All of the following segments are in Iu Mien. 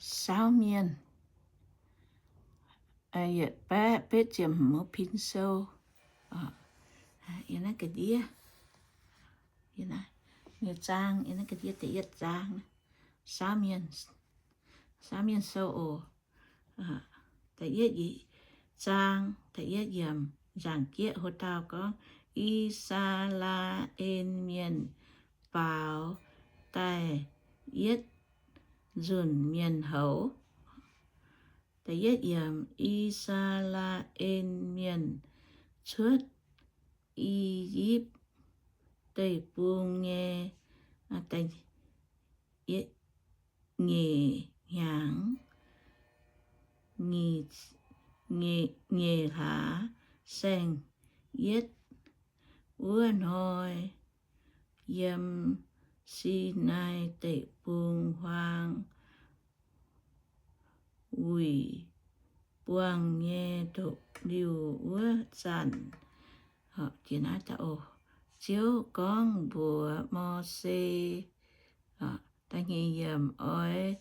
Saauv Mienh, yietc baeqv betv ziepc hmz pin sou. Yiem naaiv ga'ndiev, yiem naaiv nyei zaang, yiem naaiv ga'ndiev da'yietv zaang, Saauv Mienh, Saauv Mienh sou oc. Da'yietv zaang, da'yietv yiemc, nzaangc jieqv hlo dauh gorngv, I^saa^laa^en Mienh faaux daaih yietv nzunc mienh houz. Da'yietv yiemc, I^saa^laa^en Mienh cuotv I^yipv Deic-Bung nyei nyeic hnyangx, nyeic hlaax saeng-yietv wuov hnoi, yiem Sinaai Deic-Bung huaang wuic buangh nyei ndopv-liuh wuov zanc, Ziouv gorngv mbuox Mose, oix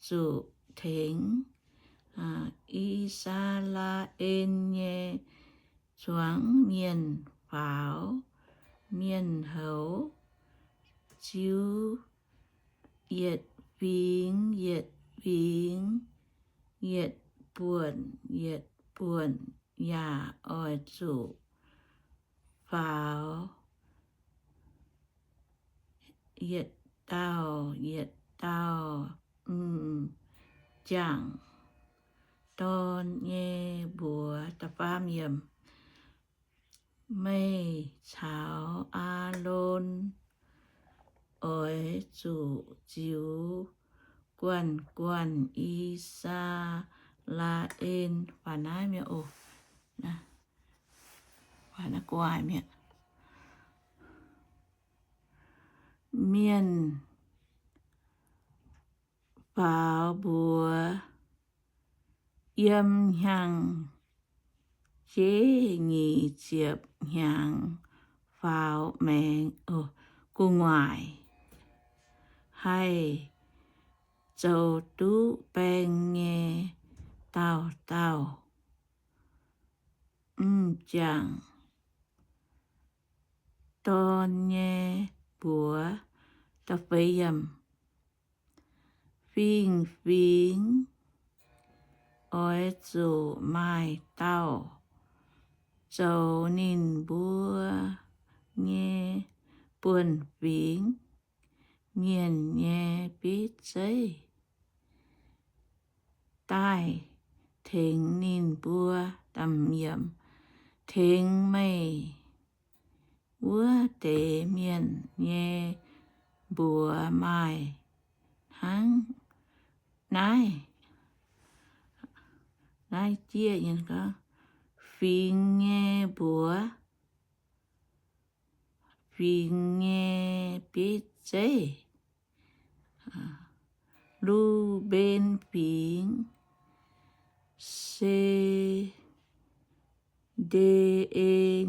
zuqc tengx I^saa^laa^en nyei zuangx mienh faaux mienh houz, ziux yietc fingx yietc fingx, yietc buonc yietc buonc, yaac oix zuqc faaux yietc dauh yietc dauh m'jangc dorn nyei mbuox. Meih caux Aalon oix zuqc ziux guanh-guanh I^saa^laa^en, mienh faaux mbuox, yiem hnyangx-jeiv nyic ziepc hnyangx faaux maengx gu'nguaaic haih zoux duqv baeng nyei dauh dauh m'jangc dorn nyei mbuox. Fingx-fingx oix zuqc maaih dauh zoux ninh mbuo nyei buonv-fingx mienh nyei bieiv zeiv daaih tengx ninh mbuo. Tengx meih wuov deix mienh nyei mbuox maaih hnangv naaiv. Naaiv jieqv fingx nyei mbuox, fingx nyei bieiv zeiv, Lu^mben Fingx, Se^nde^e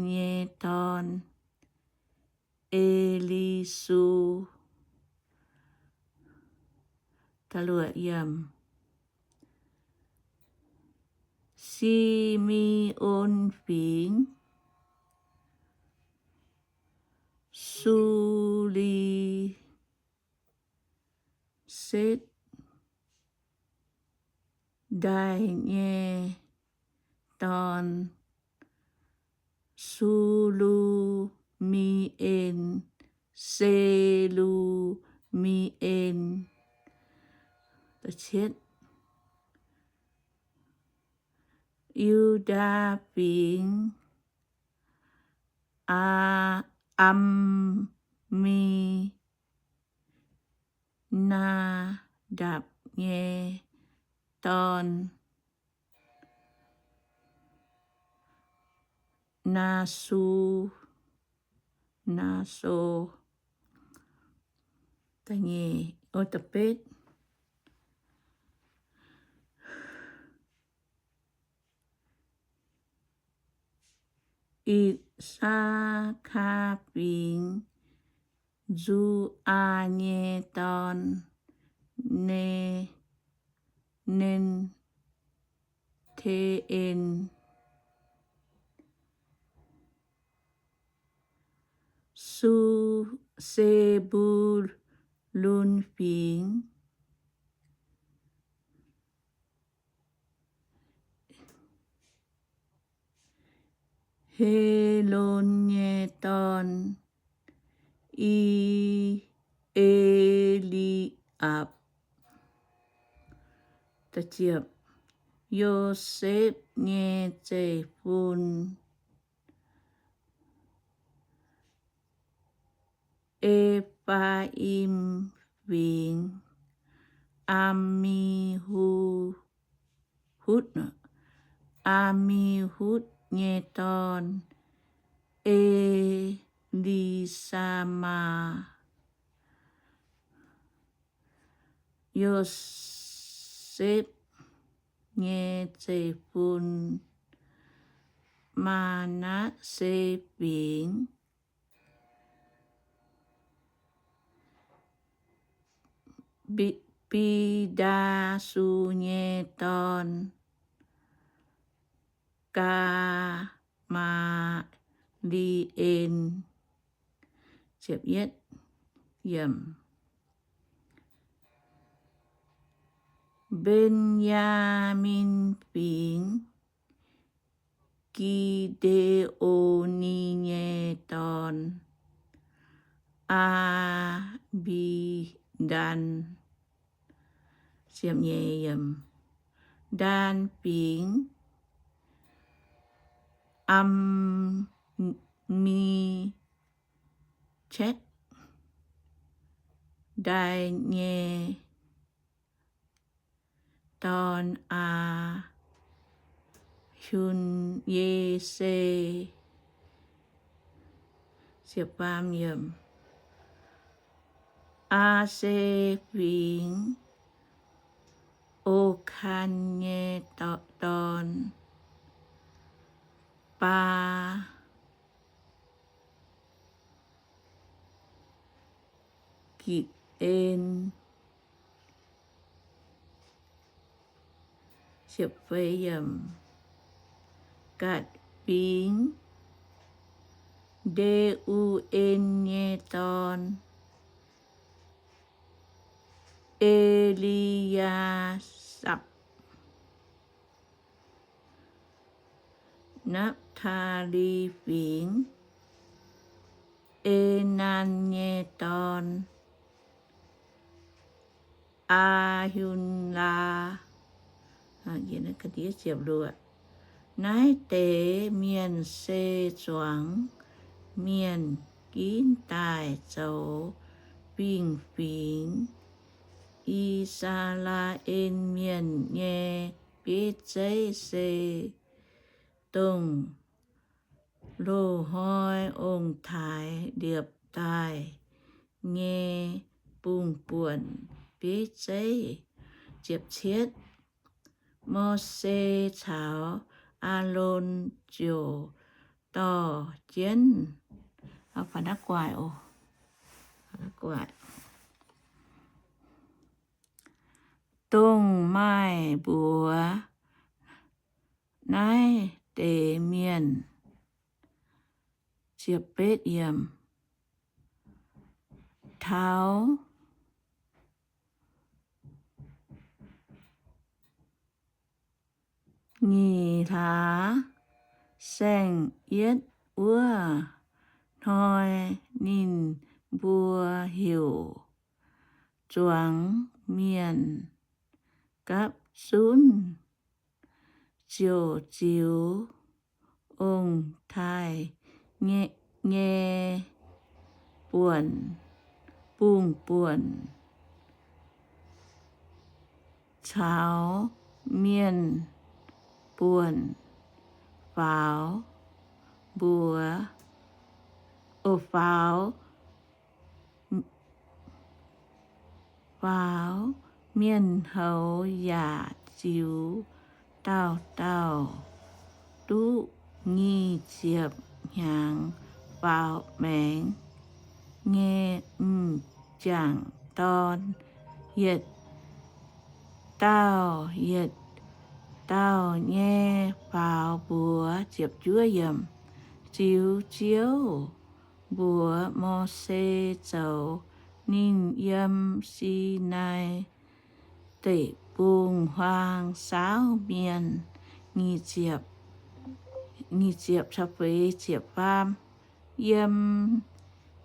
nyei dorn, E^li^su. Si^me^on Fingx, Su^li^setv ndaaih nyei dorn, Su^lu^mi^en, Se^lu^mi^en. Yu^ndaa Fingx, Aa, Am^mi^naa^ndapc nyei dorn, Naa^su, Naa^so. I^saa^kaa Fingx, Nzu^aa nyei dorn, Ne, Be^te^en, Su, Se^mbu^lun Fingx, Helon nyei dorn, E, E^li^apc. Yosepv nyei zeiv-fun, E^faa^im Fingx, Aa^mi^hu, Aa^mi^hutv nyei dorn, E^li^saa^maa. Yosepv nyei zeiv-fun, Maa^natv^se Fingx, Bi^, Bidaa^su nyei dorn, Gaa^maa^li^en. Mben^yaa^min Fingx, Gi^nde^o^ni nyei dorn, Aa^mbi^ndan. Ndan Fingx, Am^mi^tekc, Ndai nyei dorn, Aa^hun, Yese. Aase Fingx, Okan nyei dorn, Baa Gitc^en. Gatc Fingx, Nde^u^en nyei dorn, E^li^yaa^sapc. Napv^taa^li Fingx, Enan nyei dorn, Aa^hun^laa. Naaiv deix mienh se zuangx mienh ginv daaih zoux fingx-fingx I^saa^laa^en Mienh nyei bieiv zeiv, se dongh loz-hnoi ong-taaix liepc daaih nyei bungx-buonc bieiv zeiv. Mose caux Aalon ziouc dorh jienv dongh maaih mbuox naaiv deix mienh. Taux nyic hlaax saeng-yietv wuov hnoi, ninh mbuo heuc zuangx mienh gapv zunv ziouc ziux ong-taaix nyei buonc, bungx-buonc caux mienh buonc faaux mbuox, o, faaux, faaux mienh houz yaac ziux dauh dauh duqv nyic ziepc hnyangx faaux maengx nyei m'jangc dorn, yietc dauh yietc dauh nyei faaux mbuox ziepc juov yiemc, Ziux Ziouv mbuox Mose zoux, ninh yiem Sinaai Deic-Bung-Huaang saauv mienh. Nyic ziepc, nyic ziepc caux feix ziepc faam. Yiem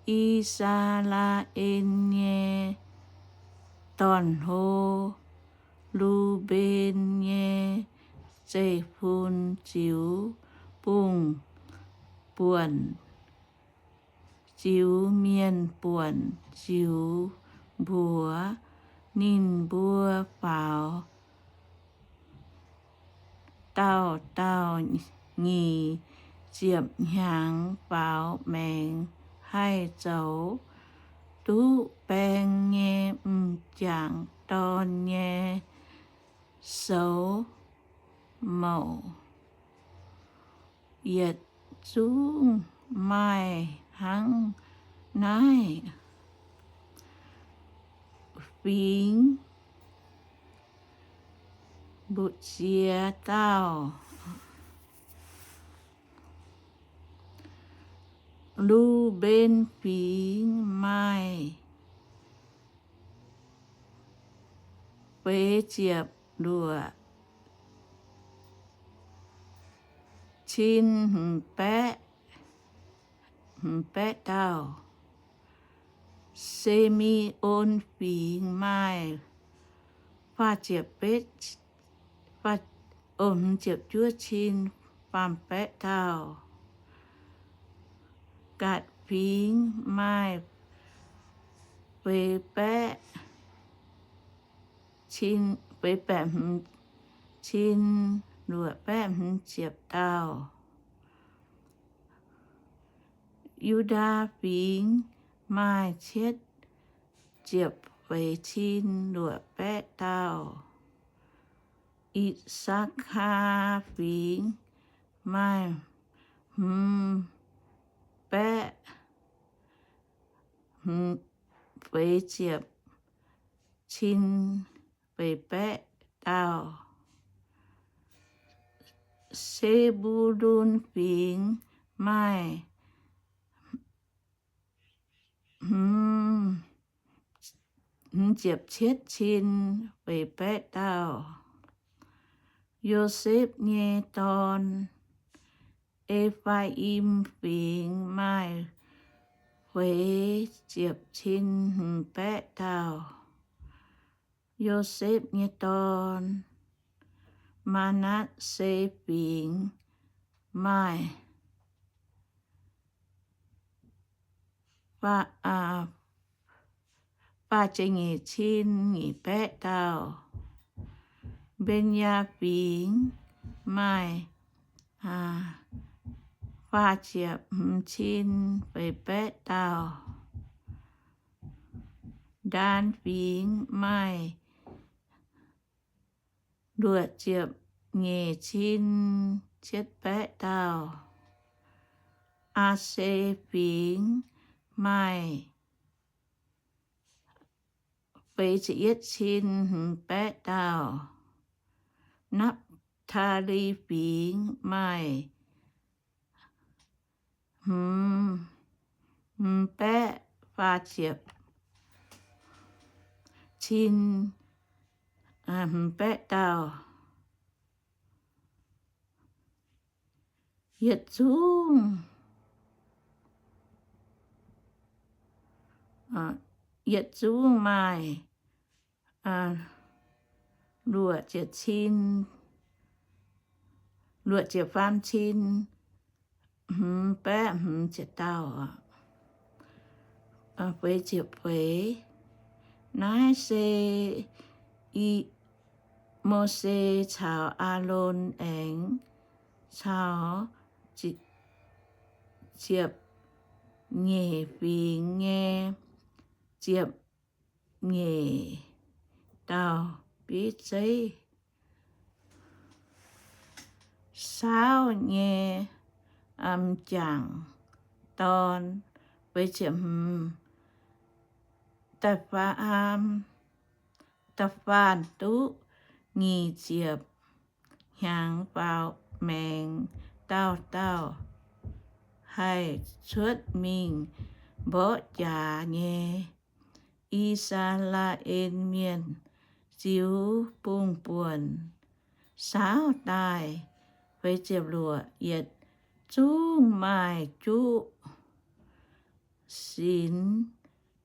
I^saa^laa^en nyei dorn-hlo, Lu^mben nyei zeiv-fun ziux bung buonc, ziux mienh buonc ziux mbuox ninh mbuo faaux dauh dauh nyic ziepc hnyangx faaux maengx haih zoux duqv baeng nyei m'jangc dorn nyei soux mouc. Yietc zungv maaih hnangv naaiv fingx mbu'ziex dauh. Lu^mben Fingx maaih feix ziepc luoqc cin hmz baeqv, hmz baeqv dauh. Se^mi^on Fingx maaih faah ziepc betv, faah, o, hmz ziepc juov cin faam baeqv dauh. Gatc Fingx maaih feix baeqv cin, feix baeqv hmz cin luoqc baeqv hmz ziepc dauh. Yu^ndaa Fingx maaih cietv ziepc feix cin luoqc baeqv dauh. I^saa^kaa Fingx maaih hmz baeqv, hmz, feix ziepc cin feix baeqv dauh. Se^mbu^lun Fingx maaih hmz, hmz ziepc cietv cin feix baeqv dauh. Yosepv nyei dorn, E^faa^im Fingx maaih feix ziepc cin hmz baeqv dauh. Yosepv nyei dorn, Maa^natv^se Fingx maaih faah, aa, faah ziepc nyeic cin nyic baeqv dauh. Mben^yaa Fingx maaih, aa, faah ziepc hmz cin feix baeqv dauh. Ndaan Fingx maaih luoqc ziepc nyeic cin cietv baeqv dauh. Aa^se Fingx maaih feix ziepc yietv cin hmz baeqv dauh. Napv^taa^li Fingx maaih hmz, hmz baeqv faah ziepc cin, aa, hmz baeqv dauh. Yietc zungv, aa, yietc zungv maaih, aa, luoqc ziepc cin, luoqc ziepc faam cin hmz baeqv hmz ziepc dauh. Feix ziepc feix. Naaiv se i, Mose caux Aalon aengx caux ziepc nyeic fingx nyei ziepc nyeic dauh bieiv zeiv. Saauv nyei m'jangc dorn, feix ziepc hmz, da'faam, da'faanh duqv nyic ziepc hnyangx faaux maengx dauh dauh haih cuotv mingh mborqv jaax nyei. I^saa^laa^en Mienh ziux bungx-buonc saauv daaih, yietc zungv maaih juqv sinx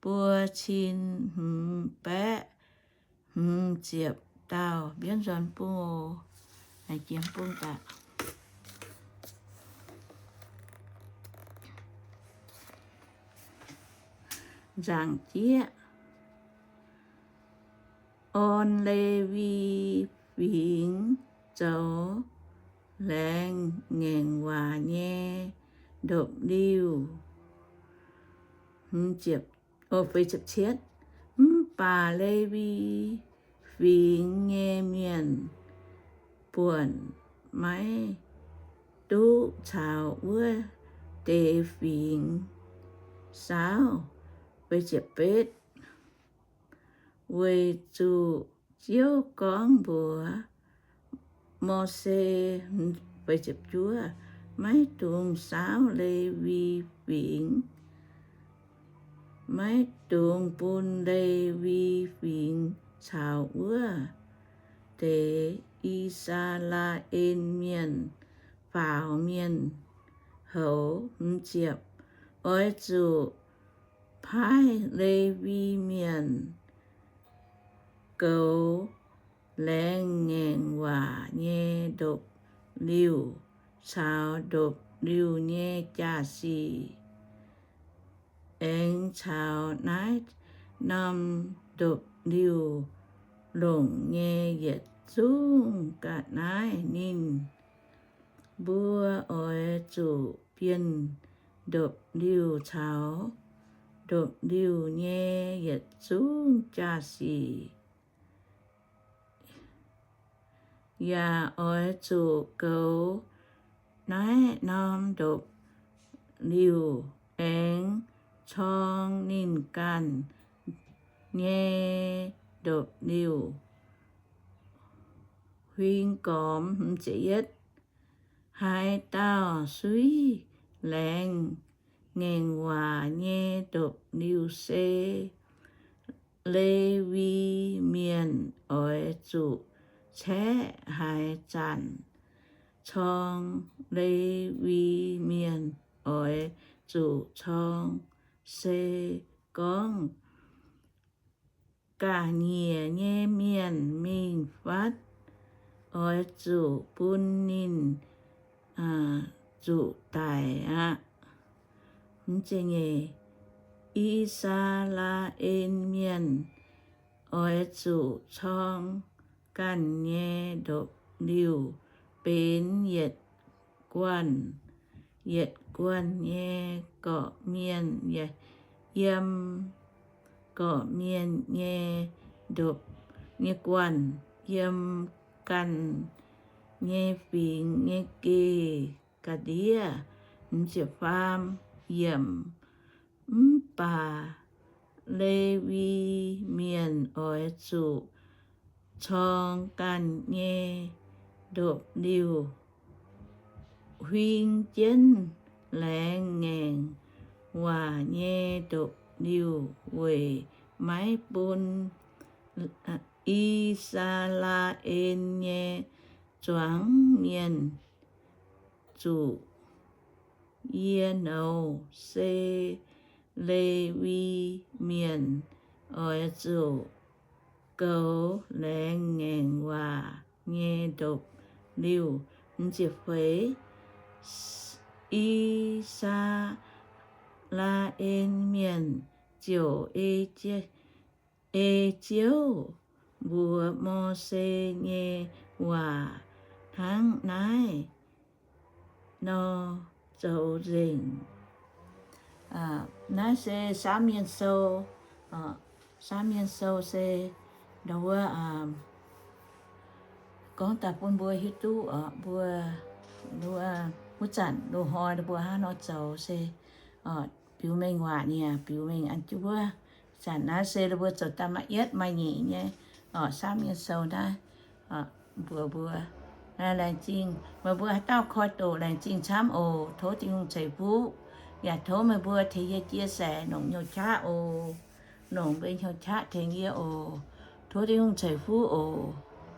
buo cin hmz baeqv hmz ziepc dauh. Mbienv nzuonx bung oc. Jiem bung daaih. Nzaangc jieqv. Orn Lewi Fingx zoux laengz ngaengc waac nyei ndopv-liuh. Mv baac Lewi Fingx nyei mienh buonc maiv duqv caux wuov deix fingx saauv. Weic zuqc Ziouv gorngv mbuox Mose, maiv dungx saauv Lewi Fingx, maiv dungx bun Lewi Fingx caux wuov deix I^saa^laa^en Mienh faaux mienh houz. Oix zuqc paaiv Lewi Mienh goux laengz ngaengc waac nyei ndopv-liuh caux ndopv-liuh nyei jaa-sic, aengx caux naaiv norm ndopv-liuh longc nyei yietc zungv ga'naaiv. Ninh mbuo oix zuqc bienh ndopv-liuh caux ndopv-liuh nyei yietc zungv jaa-sic, yaac oix zuqc goux naaiv norm ndopv-liuh aengx corng ninh ganh nyei ndopv-liuh huing gormx. Haaix dauh suiv laengz ngaengc waac nyei ndopv-liuh se Lewi Mienh oix zuqc caeqv haaix zanc corng. Lewi Mienh oix zuqc corng se gorngv ga'nyiec nyei mienh mingh fatv, oix zuqc bun ninh zuqc daic aqv. I^saa^laa^en Mienh oix zuqc corng ganh nyei ndopv-liuh benx yietc guanh yietc guanh nyei gorqv-mienh, yiem gorqv-mienh nyei ndopv nyei guanh, yiem ganh nyei fingx nyei geh ga'ndiev. Mv baac Lewi Mienh oix zuqc corng ganh nyei ndopv-liuh huing jienv laengz ngaengc waac nyei ndopv-liuh, weic maiv bun I^saa^laa^en nyei zuangx mienh zuqc. Yie nouz se Lewi Mienh oix zuqc goux laengz ngaengc waac nyei ndopv-liuh. I^saa^laa^en Mienh ziouc ei Ziouv mbuox Mose nyei waac hnangv naaiv nor zoux nzengc. Naaiv se Saav Mienh Sou. Saav Mienh Sou se ndau wuov gorngv daaih bun mbuo hiuv duqv mbuo wuov zanc loz-hnoi mbuo hnangv nor zoux se biux mengh waac nyei, biux mengh an jienv wuov. Zanc naaiv se mbuo zoux daaih maaih yietv maaih nyeic nyei. Saav Mienh Sou naaiv mbuox mbuo Laengz zingh meih mbuo haaix dauh koi doqc, laengz zingh camv oc. Tov Tin-Hungh ceix fuqv, yaac tov meih mbuo tengx yie chia sẻ longc hnyouv qaqv oc. Longc mbuo hnyouv qaqv tengx yie oc. Tov Tin-Hungh ceix fuqv oc.